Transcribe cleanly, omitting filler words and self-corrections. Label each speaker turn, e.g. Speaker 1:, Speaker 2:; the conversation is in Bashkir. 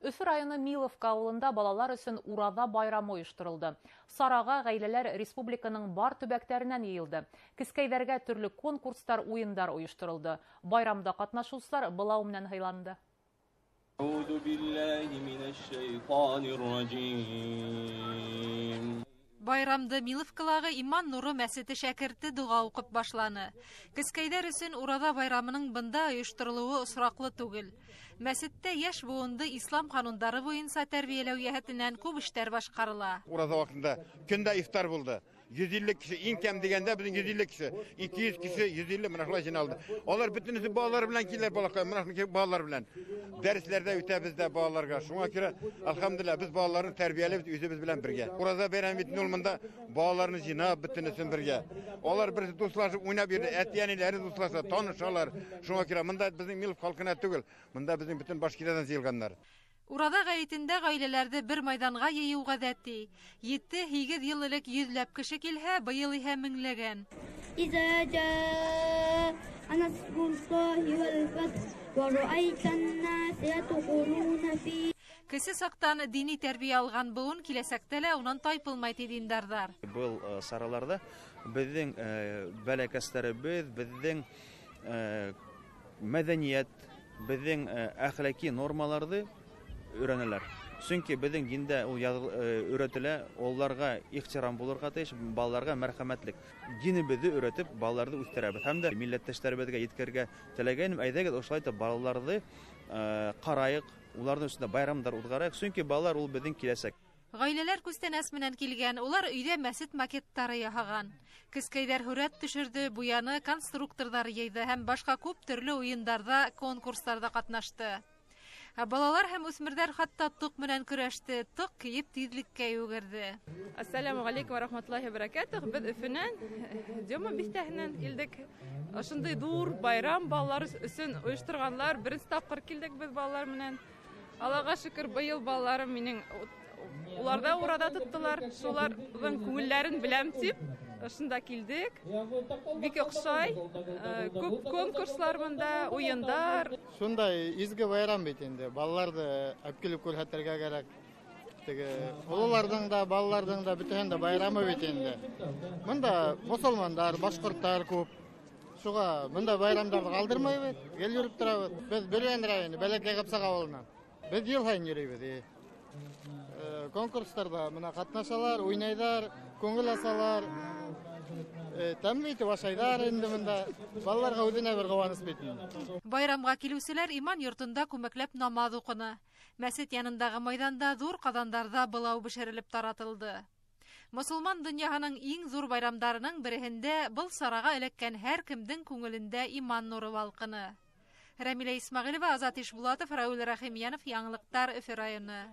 Speaker 1: Өфө районы Миловка ауылында балалар өсөн Ураҙа байрамы ойошторолдо. Сараға ғаиләләр республиканың бар төбәктәренән йыйылды. Кескәйҙәргә төрлө конкурстар, уйындар ойошторолдо. Байрамда ҡатнашыусылар былау менән һыйланды.
Speaker 2: Байрамды Миловкалағы Иман Нуры мәсете шәкерте доға уҡып башланы. Кескәйҙәр өсөн Ураҙа байрамының бында ойошторолоуы осраҡлы түгел. Мәсеттә йәш быуынды ислам ҡанундары буйынса тәрбиәләү йәһәтенән күп эштәр башҡарыла.
Speaker 3: Ураҙа ваҡытында көндә ифтар булды. 150 кеше, иң кәм дигәндә беҙҙең 150 кеше, 200 кеше, 150 менә шулай йыйналды. Алар бөтөнөһө балалар белән киләләр, балаҡай, менә шул балалар белән. Дәресләрҙә үтәбеҙ ҙә балаларға. Шуңа күрә, әлхәмдүлилләһ, беҙ балаларны тәрбиәләйбеҙ үҙебеҙ белән бергә. Ураҙа бәйрәме бит ул монда балаларны йыйнап бөтөнөһөн бергә. Алар берсе дуҫлашып уйнап йөрөй, әти-әниләре дуҫлаша, танышалар. Шуңа күрә монда беҙҙең Милов халҡына түгел, монда беҙҙең бөтөн Башкириядан йыйылғандар.
Speaker 2: Ураҙа ғәйетендә ғаиләләрҙе бер майҙанға йыйыу ғәҙәти. 7-8 йыл элек йөҙләп кеше килһә, быйыл иһә меңләгән. Кесе саҡтан дини тәрбиә алған быуын киләсәктә лә унан тайпылмай, ти диндарҙар.
Speaker 4: Был сараларҙа беҙҙең бәләкәстәребеҙ, беҙҙең мәҙәниәт, беҙҙең әхлаҡи нормаларҙы өйрәнәләр. Сөнки беҙҙең диндә ул өйрәтелә, уларға ихтирам булырға тейеш, балаларға мәрхәмәтлек. Динебеҙҙе өйрәтеп, балаларҙы үҫтерәбеҙ. Һәм дә милләттәштәребеҙгә еткерергә теләгәйнем, әйҙәгеҙ ошолай итеп балаларҙы ҡарайыҡ, уларҙың өсөн дә байрамдар уҙғарайыҡ, сөнки балалар ул беҙҙең киләсәк.
Speaker 2: Ғаиләләр күстәнәс менән килгән, улар өйҙә мәсет макеттары яһаған. Кескәйҙәр һүрәт төшөрҙө, буяны, конструкторҙар йыйҙы һәм башҡа күп төрлө уйындарҙа, конкурстарҙа ҡатнашты. Балалар һәм үҫмерҙәр хатта тоҡ менән көрәште, тоҡ кейеп тиҙлеккә йүгерҙе.
Speaker 5: Ассаламу алейкум ва рахматуллахи ва баракатух. Беҙ Өфөнән, Дема биҫтәһенән килдек. Ошондай ҙур байрам балалар өсөн ойошторғанлар. Беренсе тапҡыр килдек беҙ балалар менән. Аллаға шөкөр, быйыл балаларым минең уларҙа ураҙа тоттолар. Шуларҙың күңелдәрен беләм тип ошонда килдек. Бик оҡшай. Күп конкурслар бында, уйындар.
Speaker 6: Шундай изге байрам бит инде. Балаларҙы алып килеп күрһәтергә кәрәк. Теге ололарҙың да, балаларҙың да бөтәһен дә байрамы бит инде. Бында мосолмандар, башҡорттар күп. Шуға бында байрамдарҙы ҡалдырмайбыҙ, гел йөрөп торабыҙ. Беҙ Бөрйән районы, Бәләкәй Ҡапсаҡ ауылынан. Беҙ йыл һайын йөрөйбөҙ. Конкурстарҙа мына ҡатнашалар, уйнайҙар, күңел асалар, тәмле итеп ашайҙар инде бында. Балаларға үҙенә бер ҡыуаныс бит инде.
Speaker 2: Байрамға килеүселәр иман йортонда күмәкләп намаҙ уҡыны. Мәсет янындағы майҙанда ҙур ҡаҙандарҙа былау бешерелеп таратылды. Мосолман донъяһының иң ҙур байрамдарының береһендә был сараға эләккән һәр кемдең күңелендә иман нуры балҡыны. Рәмилә Исмәғилова, Азат Ишбулатов, Рауил Рәхимйәнов, Яңылыҡтар, Өфө районы.